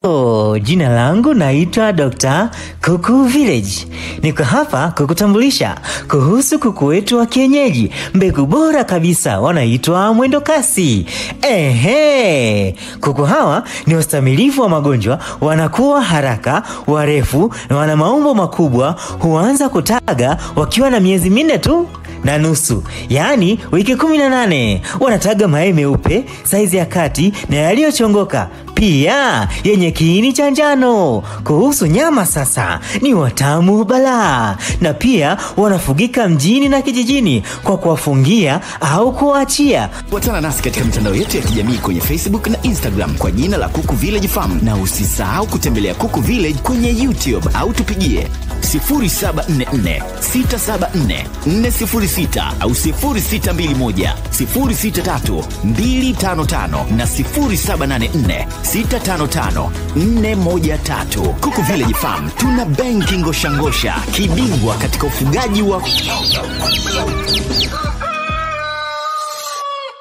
Oh, jina langu naitwa Dr. Kuku Village. Niko hapa kukutambulisha kuhusu kuku wetu wa kienyeji, mbegu bora kabisa, wanaitwa mwendo kasi. Ehe, kuku hawa ni wastamilivu wa magonjwa, wanakuwa haraka, warefu na wana maumbo makubwa. Huanza kutaga wakiwa na miezi 4 tu na nusu, yaani wiki 18. Wanataga mayai meupe, saizi ya kati na yaliyochongoka, pia yenye kiini cha njano. Kuhusu nyama sasa, ni watamu balaa, na pia wanafugika mjini na kijijini kwa kuwafungia au kuwaachia. Fuatana nasi katika mitandao yetu ya kijamii kwenye Facebook na Instagram kwa jina la Kuku Village Farm, na usisahau kutembelea Kuku Village kwenye YouTube au tupigie 0744 674 406 au 0621 063 255 na 0784 655 413. Kuku Village Farm, tuna benki ngosha ngosha, kibingwa katika ufugaji wa